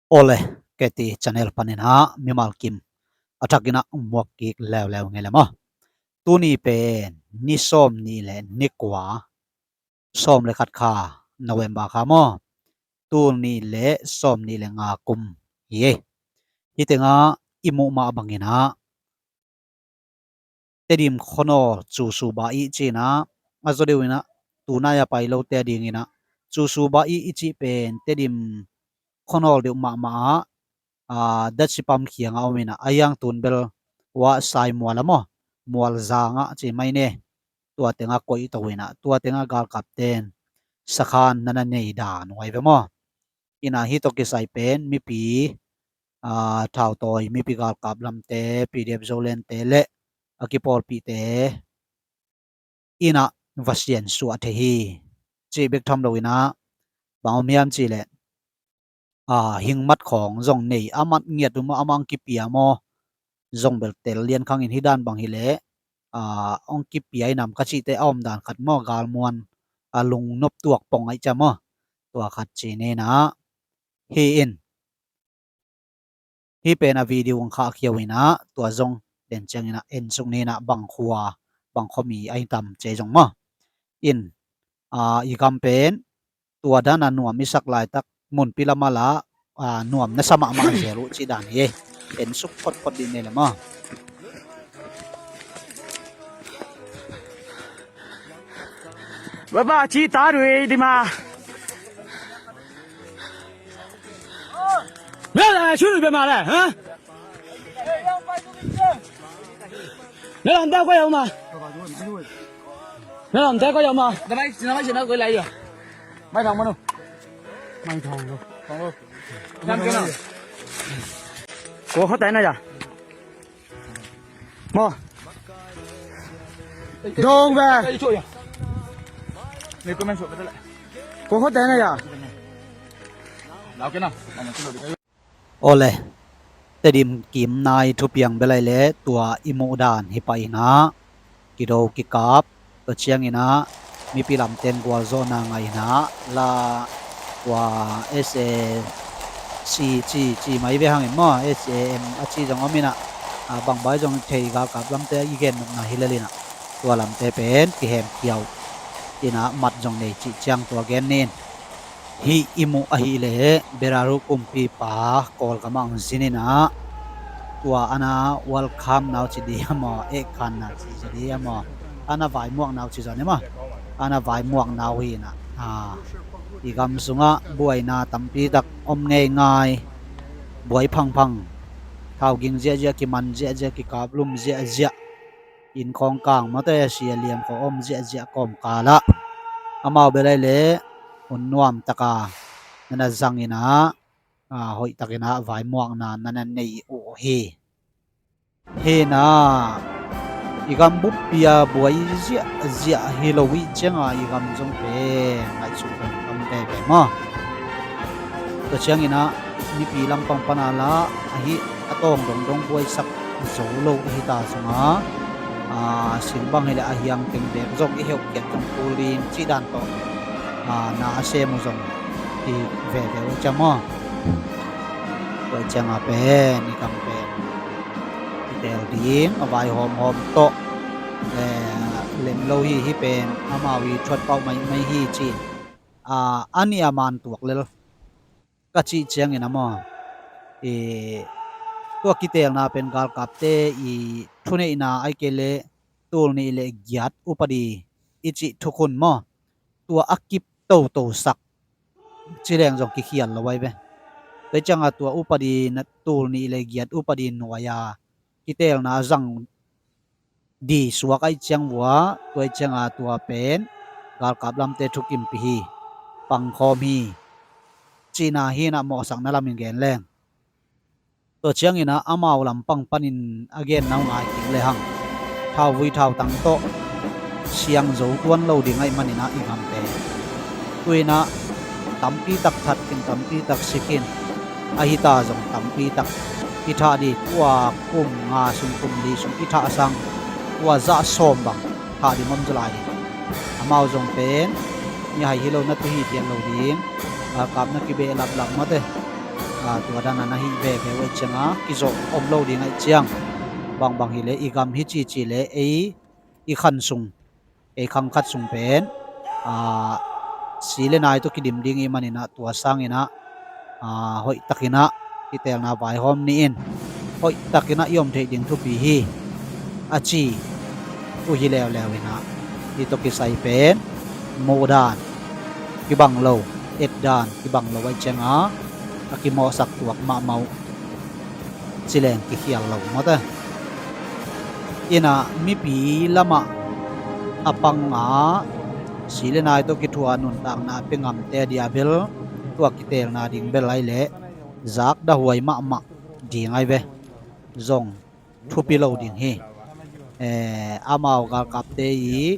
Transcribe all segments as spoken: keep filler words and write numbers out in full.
Awle, K T channel panin ah mimal kim a thakin ah muak kik leuleu ngei le maw. Tuni pen ni sawm nih le ni kua, sawm le khat kha, November kha maw. Tul nih le sawm nih le nga kum hi ei. Hih tengah i muh mah bangin ah Tedim khuanawl Cusuba i cih in ah, a zaw deuh in ah tunai a pai lote a dingin ah Cusuba i i cih pen Tedim khuanawl deuh mahmah ah, a, Datsi pam kiangah om in ah, a hiang tun bel uah Saimual a maw, Mualzang ah ci mai ne. Tua tengah koih to in ah, tua tengah galkapten sakhan na na nei dan uh ai ve maw. In ah hih tawh kisai pen mipi, a, thautawi, mipi galkap lamte, P D F Zolandte le a kipawlpihte in ah va siansuah thei hi. Cih bek tham lo in ah bang om hiam cih leh, a, hing mat khawng zong nei, a mat ngiat uh maw, amah hong kipia maw, zong bel tel lian khang in, hih dan bang hi leh, a, hong kipia in am ka cihte a om dan khat maw, galmuan, a, lungnop tuak pong aih ciam maw. Tua khat ci ni in ah, hi in. Hih pen a video hong khahkhia uh in ah, tua zong den ciangin ah en suk ni in ah, bang khua, bang khuami ahi tam ci zong maw. In, a, i gam pen tua dan a nuam i sak laitak munpi lam ah la, a, nuam na sa mahmah zel uh cih dan hi ei. En suk photphot dih ni le maw. Baba, ci ta dui di ma. Bia la, shu bia ma la, ha? Bia la, bia ko ya ma. Bia la, bia ko ya ma. Mai thong ma nu. Mai thong lo. Ko kho tai na ya. Maw. Dong ve. Ko kho tai na ya. Awle. Tedim kim nai thupiang bel ai le tua i muh dan hi pah in ah, kido kikap, tua ciangin ah mipi lamten gualzawhna ngah in ah, la tua S A C ci, ci mai ve hang in maw, S A M a ci zong om in ah, a, bang bai zong thei, galkap lamte i gen nopna hi lel in ah, tua lamte pen kihemkhia uh in ah mat zong nei cih ciang tua gen ni in. Hih i muh ahih leh Belarus kumpipa Kawlgam ah hong zin in ah, tua a na welcome na uh ci ding a maw, ehkhanna ci ding a maw, a na vaimuakna uh ci zaw ni maw, a na vaimuakna uh hi in ah, a, i gam sungah buaina tampi tak om ngeingai, buai phangphang, thau ging ziahziah, kiman ziahziah, kikaplum ziahziah, inn khawng kang mawte, sia liam khawng om ziahziah kawmkal ah amau bel ai le hun nuam taka na na zang in ah, a, hoih takin ah vaimuakna na na nei uh hi. Hi in ah i gam buppi a buai ziahziah hi lo ih ciang a, i gam zong pen ngaihsut pen tam veve maw. Tua ciangin ah mipi lampang pan a la ahi, a tawng dongdong buaisak zo lo ahi ta zong a, a, sing bang hi leh a hiang teng bek zong i heuh khiat zong kul ding cih dan tawh, a, na a sem uh zong hi veve uh ciam maw. Tua ciang a pen i gam pen i teel ding a vai hawmhawm tawh, eh, lem lo hi, hih pen amau i thuat pauh maimai hi ci. A, a nih a man tuak lel ka cih ciangin a maw, i, tua kiteelna pen galkapte i thuneihna ahih kei leh tul nih le giat upadi i cih thukhun maw, tua a kip totosak ci leng zong kikhial lo ai ve. Tua ciang a tua upadi na, tul nih le giat upadi nuai a kiteelna a zang di suak ahih ciang vua, tua ahih ciang a tua pen galkap lamte thukimpi hi, pangkhawm hi cihna hi in ah, mawhsakna lamin gen leng. Tua ciangin ah amau lampang panin a genna uh ngai kik lehang, thauvui thautang tawh siang zo tuan lo ding ahih manin ah i gamte tu in ah tampi tak that khin, tampi tak si khin, ahi ta zong tampi tak i thah ding, tua kum nga sung, kum li sung i thah sang, tua zah sawm bang thah ding om zaw lai ding. Amau zong pen mihai hi lo, na tu hi dian lo ding, galkap na kibehlaplap mawte. a, tua dan a na hih veve uh ahih cianga kizawh om lo ding ahih ciang, bangbang hileh i gam hi cici le ei i khan sung, ei khang khat sung pen, a, si le nai tawh kidim ding i hih maninah tua sanginah, a, hoihtakinah kiteelna vaihawm ni in, hoihtakinah i om theih ding thupi hi a ci uh hi leuleu inah, hih tawh kisai pen muhdan kibang lo, etdan kibang lo ahih cianga a kimawhsak tuak mahmah uh. Ci leng kikhial lo mawte. Inah mipi lamah a panga si le nai tawh kithuah nuntakna a pia ngamte a dia bel, tua kiteelna ding bel ahi leh zakdah huai mahmah ding ahi ve. Zong thupi lo ding hi. Eh, amau galkapte i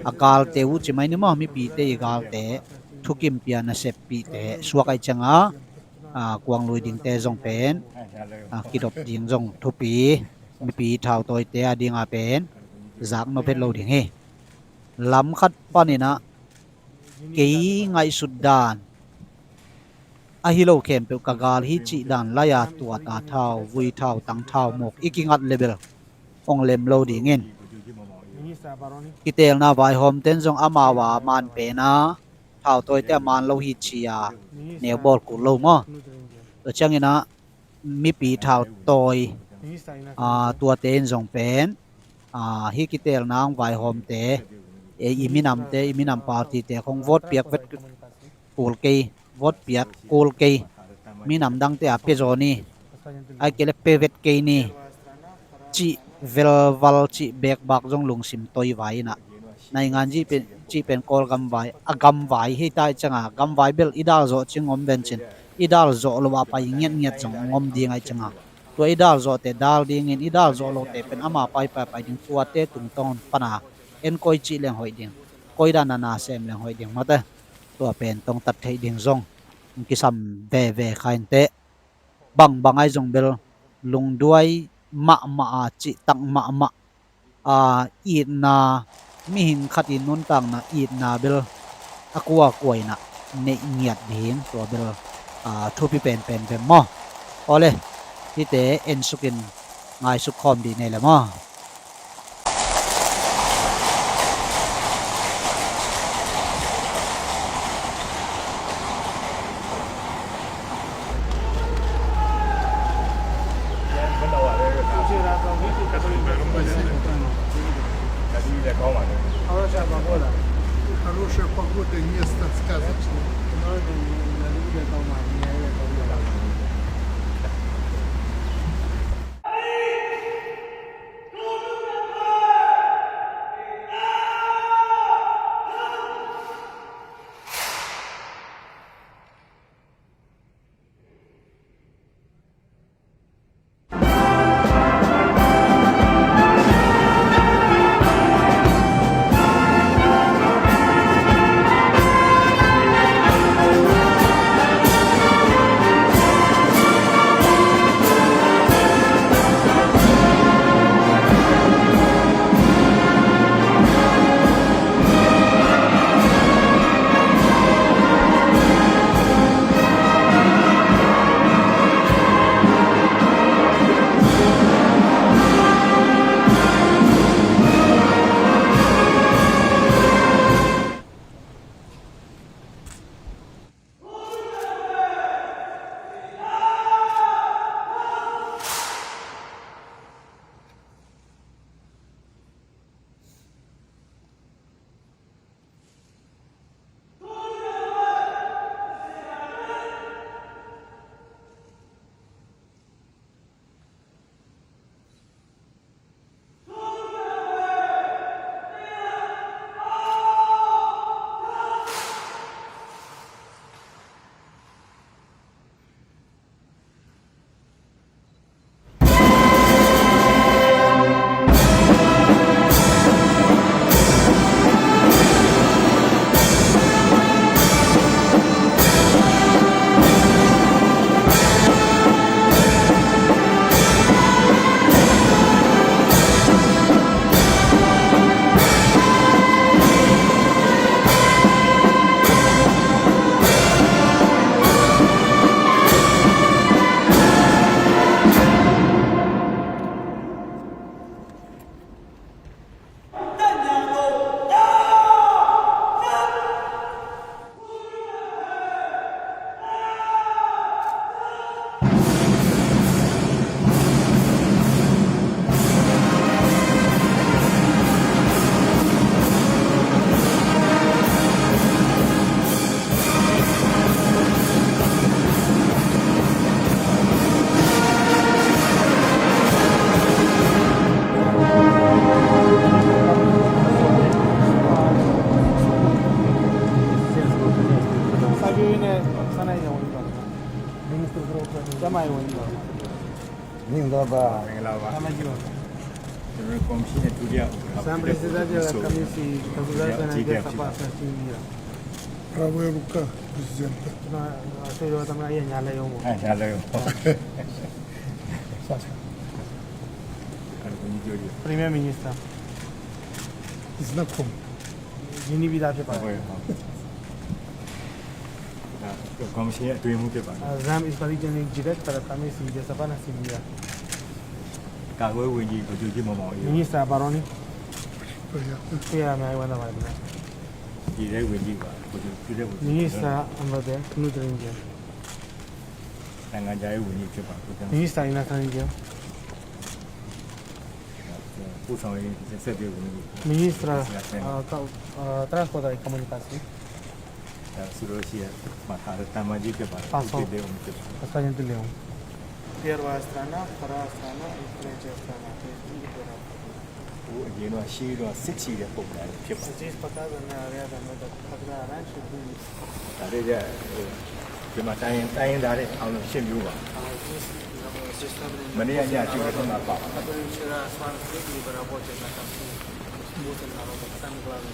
a galte uh ci mai ni maw, mipite i galte thukimpih a naseppihte suak ahih cianga, a, kuang lui dingte zong pen, a, kidop ding zong thupi, mipi thautawite a dinga pen zaknop het lo ding hi. Lam khat paninah kei ngaihsut dan ahi lo khempeuh ka gal hi cih dan lai-a tuata thau, vui thau, tang thau mawk i kingat le bel hong lem lo dingin, kiteelna vaihawmte in zong amau a man pena thautawite a man lo hi ci-a neu bawl kul lo maw? Tua cianginah mipi thautawi, a, tuate in zong pen, a, hih kiteelna vaihawmte, e, i minamte, i minam partyte khong vote piak vet kul kei, vote piak kul kei, minam dangte a pia zaw ni, ahih kei leh pia vet kei ni cih velval, cih bekbak zong lungsim toi vai inah, naingan cih pen, cih pen Kawlgam vai, a gam vai hi ta ahih cianga, gam vai bel i dal zawh cing om vencin, i dal zawh loh a pai ngiatngiat zong om ding ahih cianga, tua i dal zawhte dal dingin, i dal zawh lohte pen ama pai pai pai ding, tuate tungtawn pana en koi cih leng hoih ding, koi dana na sem leng hoih ding mawte. Tua pen tongtat theih ding zong hong kisam veve kha inteh. Bangbang ahi zong bel lungduai mahmah a, cihtak mahmah a, itna, mihing khat i nuntakna itna bel a kuakua inah neih ngiat ding, tua bel, a, thupi penpen ve maw? Awle, hihte ensukin ngaisuk khawm dih nei le maw? Хорошая погода, место сказочное. ကျန်းမာရေးဝန်ကြီးပါ။ မင်္ဂလာပါ။ မင်္ဂလာပါ။ ကျန်းမာရေးပါ။ ကျွန်တော်တို့ကော်မရှင်ရဲ့ဒုတိယဥက္ကဋ္ဌ ဆမ်ပရဇီဒန့် ကမီစီ ကမီစီ ဆမ်ပရဇီဒန့် ဆမ်ပရဇီဒန့် ဆမ်ပရဇီဒန့် ဆမ်ပရဇီဒန့် Bravo, Ruka, Presidente. ကျွန်တော်အဆိုတော်သမ္မတရဲ့ညာလက်ရုံးပေါ့။ အဲညာလက်ရုံး။ ဆက်ဆက်။ အဲ့ဒါကိုကြီးပြောကြည့်။ Primer Minister. He's not home. ရင်းနှီးပြီးသားဖြစ်ပါတယ်။ ဟုတ်ကဲ့။ ဟုတ်ကဲ့။ ဒါကော်မရှင်ရဲ့အတွင်းရေးမှူးဖြစ်ပါတယ်။ Uh, Ram is originating direct para Tamil Civil Sabana Civil. ကာကွယ်ရေးဝန်ကြီး ဗိုလ်ချုပ်ကြီးမောင်မောင်အေး။ Minister Baroni. တွေ့ရမယ်။ တွေ့ရမယ်။ ဝမ်းသာပါတယ်ခင်ဗျာ။ ပြည်ထဲရေးဝန်ကြီးပါ။ ဗိုလ်ချုပ်ပြည်ထဲရေးဝန်ကြီး။ Minister Amrade Nutrinje. နိုင်ငံခြားရေးဝန်ကြီးဖြစ်ပါတယ်။ Minister Inatranije. ပို့ဆောင်ရေးနဲ့ဆက်သွယ်ရေးဝန်ကြီး။ Minister, uh, co-, uh, Transport and Communication. ဒါဆိုလို့ရှိရင်မှာထားတဲ့တမန်ကြီးဖြစ်ပါတယ်။ Paso. ဦးတင်သိန်းဦးဖြစ်ပါတယ်။ Pasayan Leon. Первая страна, вторая страна и третья страна. То есть три города. ဟိုအရင်တော့ရှေးတော့စစ်ချီတဲ့ပုံစံလေးဖြစ်ပါတယ်။ Здесь показана рядом этот, когда раньше были. ဒါတွေကဟိုဒီမှာတိုင်းရင်းတိုင်းရင်းသားတွေအားလုံးရှင်းပြပါ။ А здесь, э, представлены. မနေ့ကညကျိုးထဲမှာပါပါတယ်။ Которые вчера с вами встретили, вы работаете на Кавказе. Восемь народов, самый главный.